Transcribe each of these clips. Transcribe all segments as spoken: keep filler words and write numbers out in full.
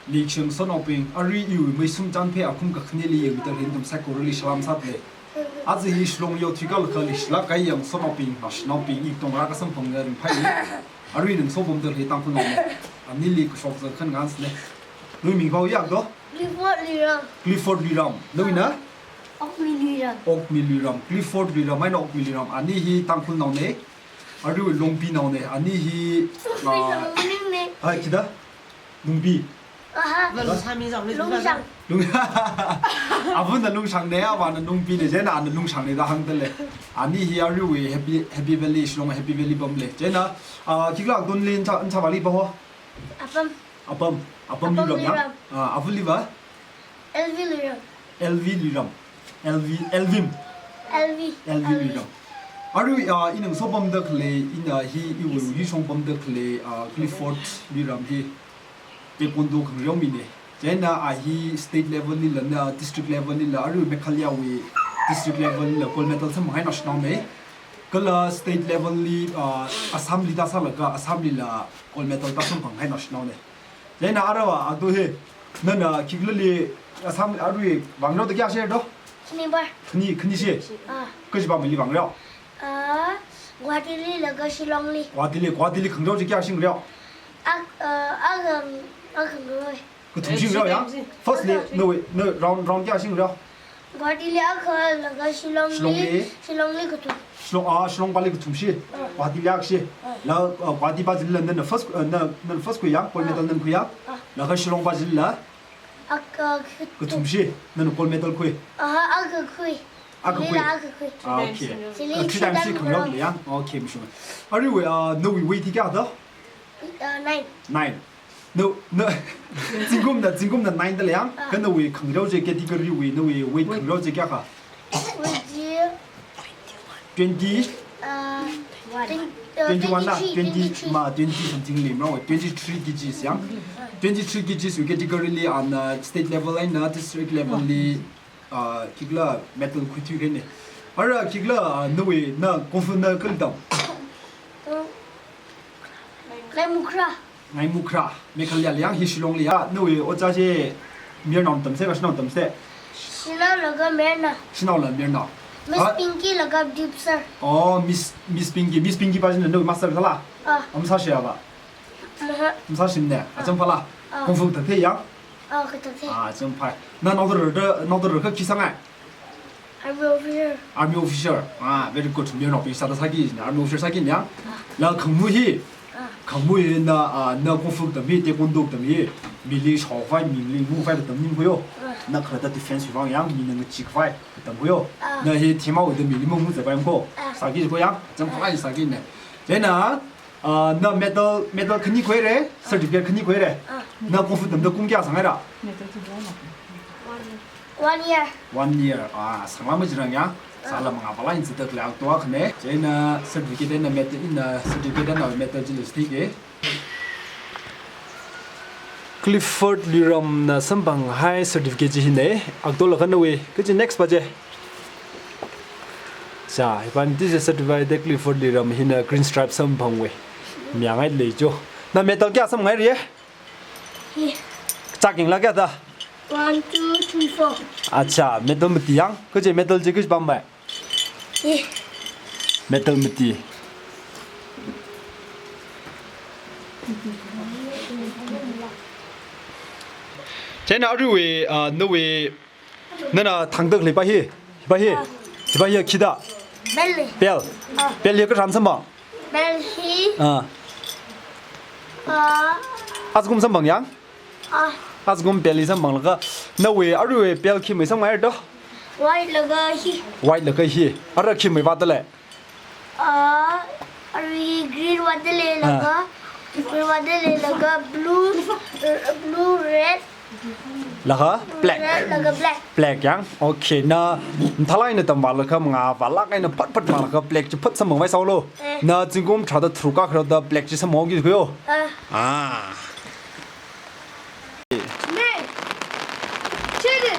Leishiya ngasotnaobing, arui iwui Meisum Chanphei akhum kakhaneli yangmida khalei nathum saikorali salam sāda lei. Aja hi Shillong yaothuikahai leishilāk kahai ngasotnaobing, naoshinaobing, ithum rākasamphangda ringphai. Arui ina ngasopamda khalei Tangkhulnaone. Anili kashok zakhan ngansi ne. Nawui ming pao ya do? Clifford Luiram. Clifford Luiram. Nawuina? Okmi Luiram. Okmi Luiram. Clifford Luiram eina Okmi Luiram. Ani hi Tangkhulnaone. Arui Longpinaone. Ani hi, ah, Longpine. Hai, kida? Lungpi. Aha. Lungshang. Lung-, avana Lungshangne, avana Lungpine, chieina ana Lungshangne da hāngda lei. Ani hi aruiwui Happy, Happy Valley, Shillong Happy Valley pam lei. Chieina, ah, khikhala Akdonli ncha, ncha vali pa ho? Apam. Apam. Apam Apam Luiram ya? Luiram. Ah, avali va? L V Luiram. L V Luiram. L V, L V. L V. L V Luiram. Arui, ah, ina ngasopamda khalei, ina hi iwui yishong pamda khalei, ah, Clifford Luiram hi taekwondo khangareo mine. Chieina a hi state level lila, na district level lila, arui Meghalayawui district level lila gold medal samphang kahai naoshinaone. Kala state level li, ah, Assamli tāsālaga, Assamlila gold medal tāsamphang kahai naoshinaone. Chieina ara va, ado hi, nana khikhalali Assam arui vāngareo da kayākha shi do? Khani pa. Khani, khani shi? Ah. Kachipa mili vāngareo? Ah, Guwahatili laga Shillongli. Guwahatili, Guwahatili khangareo chi kayākha shi ngareo? Ak, ah, akha, akha ngareo. Kathum shi ngareo ya? First li, nawui, na round, round kayākha shi ngareo? Guwahatili akha laga Shillongli, Shillongli. Shillongli kathum. Shillong, ah, Shillong pali kathum shi. Ah. Guwahatili akha shi. Ah. La, ah, Guwahati pa chilila nana first, ah, na, nana first khuiya, gold medal nana khuiya. Ah. Laga Shillong pa chilila? Ak, ah, kathum. Kathum shi, nana gold medal khui. Aha, akha khui. Akha khui. Chilila akha khui. Ah, okay. Chili ah, three times shi khangareo ya? Okay, mashunga. Arui, ah, nawui weight hi kayākha da? Uh, nine. Nine. No, no. Zingkumna, zingkumna nine da lei ya? Ah. Kha nawui khangareo chi category wui, nawui weight khangareo chi kayākha? Weight chi twenty? Uh, twen-, uh, twenty-one la, twenty-three, twenty, twenty-three. Ma, twenty something li, no, twenty-three K Gs ya? Twenty-three K Gs wui category li ana state level eina district level li, ah, khikhala medal khuithui kahaine. Ara khikhala, ah, nawui, na kung fu na kali tam? Ngaimukra. Ngaimukra. Meghalayali ya, hi Shillongli ya. Nawui ojā chi mayarnaona tamsi, kasharnaona tamsi? Shanao laga mayarnao. Shanao laga mayarnao. Miss ah? Pinky laga Deep sir. Oh, Miss, Miss Pinky. Miss Pinky pa china nawui master sāla? Ah. Masāshaya pa? Maha. Masāshimane. Ah. Acham phāla? Ah. Kung fu kathāthei ya? Ah, kathāthei. Ah, acham phā. Na naoda rāda, naoda rākha khi sāngai? Army officer. Army officer. Ah, very good. Mayarnaobing sāda sāki, army officer sāki ya. Ah. La khangamu hi. Ah. Khangamu hi na, ah, na kung fu tam hi, taekwondo tam hi. Mili shaokhavai, mili ngukhavai katam ning khuiyo. Ah. Na khalatta defense wui vang ya, mina ngacheekhavai katam khuiyo. Ah. Na hi themao da mili mangu zabai ko. Ah. Sāki ko ya, acham phā sākine. Chieina, ah, na medal, medal khani khuire, certificate khani khuire. Ah. Na kung fu tamda kum kayākha sāngaira? One year. One year. Ah, sānglā majirang ya. Ah. Sāla mangā pala in sitak lak tua khane. Chieina certificate na medal, ina certificate na medal jila sitike. Clifford Luiramna samphang kahai certificate chi hine. Akdo laga nawui, kachi next pa chi. Sa, hi pa ni tise certificate Clifford Luiram hina Green Stripe samphangwui. Miyangai lei jo. Na medal kayākha samngai ri? Hi. Chak yangla kayākha da? One, two, three, four. Acha, medal mati ya. Kachi medal chi kachi pam bai? Hi. Medal mati. Chieina aruiwui, ah, nawui nana thangda khalei pa hi, hi pa hi, ah, hi pa hi khi da? Belt. Belt. Ah. Belt hi kathāda samphang? Belt hi. Ah. Ah. Ajakum samphang ya? Ah. Ajakum belt hi samphanglaga, nawui aruiwui belt khi mei samngai do? White laga hi. White laga hi. Ara khi mei vāda lei? Ah, arui green vāda lei laga, ah, green vāda lei laga, blue, uh, blue, red. Laga black. Red laga black. Black ya. Okay, na, mathālāk eina tamvālaga, mangā vālāk eina phatphat vālaga black chi phat samphangvai sālu. Eh. Na zingkum tharāda tharuk kharāda black chi samphangki khuiyo. Ah. Ah. Mei. Chili.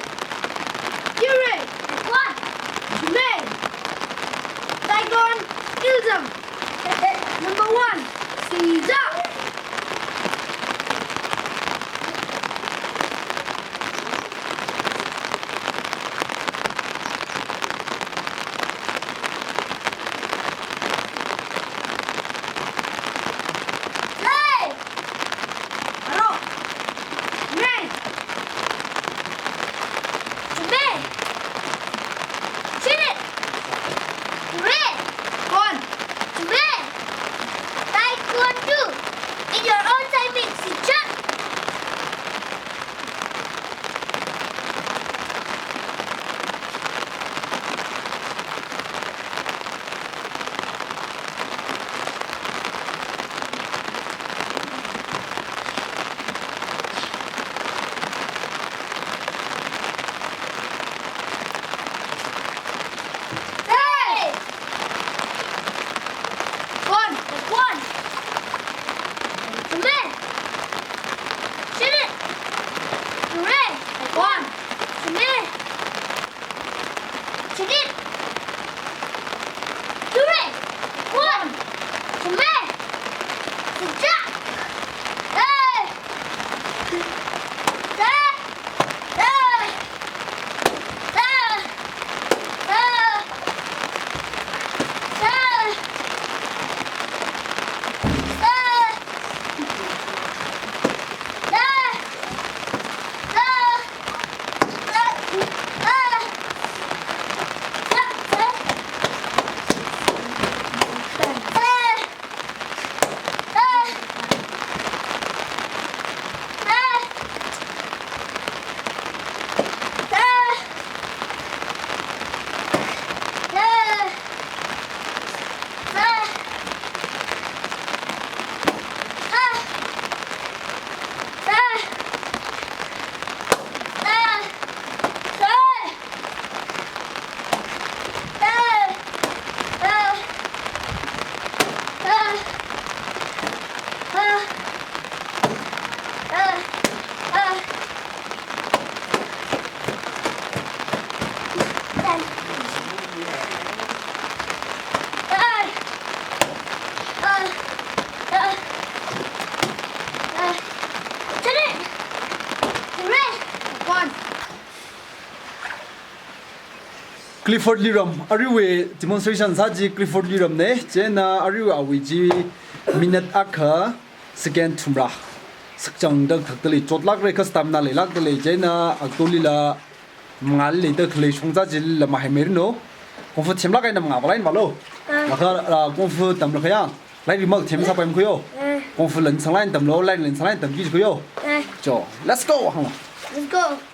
Clifford Liram, aruiwui demonstration sā chi Clifford Liram ne, chieina aruiwui awui chi minute akha second thumrā. Sakchangda thakdalei, chotlākra, kha stamina leilākdalei, chieina aktolila mangāli leida khalei shongza chila mahaimeiranu. Kung fu themlāk eina mangā vālaina vālu. Ah. Laga, ah, kung fu tamra khayang, lairik mathemsāpaimana khuiyo. Eh. Kung fu lan sānglāk eina tamlu, lairik lan sānglāk eina tamki khuiyo. Eh. Cho, let's go, hānga. Let's go.